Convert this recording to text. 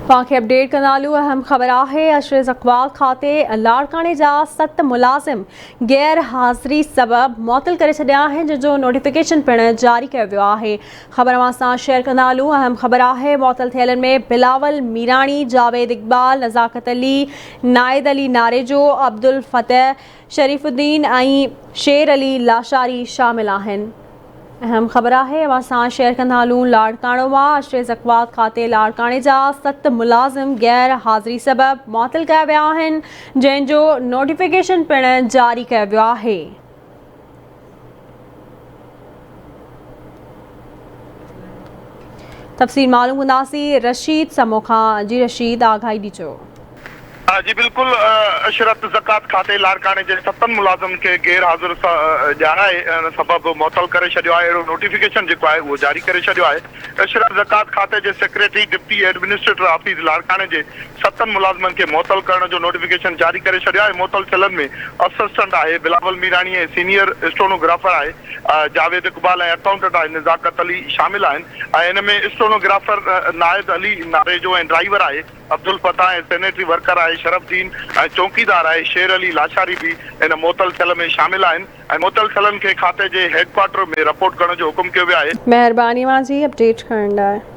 پاڻ کي اپڊيٽ ڪندا هلون اهم خبر آهي اشرز اقبال کاتي لاڙڪاڻي جا ست ملازم غير حاضري سبب معطل ڪري ڇڏيا آهن جنهن جو نوٽيفڪيشن پڻ جاري ڪيو ويو آهي خبر اوهان سان شيئر ڪندا هلون اهم خبر آهي معطل ٿيلن ۾ بلاول ميراڻي جاويد اقبال نزاڪت علي نائد علي ناريجو عبدالفتح شريف الدين ۽ شير علي لاشاري شامل آهن. اهم خبر آهي اوهان سان شيئر ڪندا هلون لاڙڪاڻو مان عشري زڪوات کاتي لاڙڪاڻي جا ست ملازم غير حاضري سبب معطل ڪيا ويا آهن جنهن جو نوٽيفڪيشن پڻ جاري ڪيو ويو آهي. تفصيل معلوم ڪنداسين رشيد سمو کان جي رشيد آگاهي ڏجو. جي بلڪل عشرت زڪوات کاتي لاڙڪاڻي جي ستن ملازمن کي غير حاضر ڄاڻائي ان سبب معطل ڪري ڇڏيو آهي اهڙو نوٽيفڪيشن جيڪو آهي اهو جاري ڪري ڇڏيو آهي عشرت زڪوات کاتي جي سيڪريٽري ڊپٽي ايڊمنسٽريٽر آفيس لاڙڪاڻي جي ستن ملازمن کي معطل ڪرڻ جو نوٽيفڪيشن جاري ڪري ڇڏيو آهي معطل ٿيلن ۾ اسسٽنٽ آهي بلاول ميراڻي ۽ سينيئر اسٽونوگرافر آهي جاويد اقبال ۽ اڪائونٽنٽ آهي نزاڪت علي شامل آهن ۽ ان ۾ اسٽونوگرافر نائد علي ناريجو ۽ ڊرائيور آهي عبدالفتاح ۽ سينيٽري ورڪر آهي شرف الدين ۽ چونڪيدار آهي شير علي لاشاري به ان معطل ٿيل ۾ شامل آهن ۽ معطل ٿيلن کي کاتي جي هيڊ ڪوارٽر ۾ رپورٽ ڪرڻ جو حڪم ڪيو ويو آهي. مهرباني اوهان جي اپڊيٽ ڪرڻ لاء.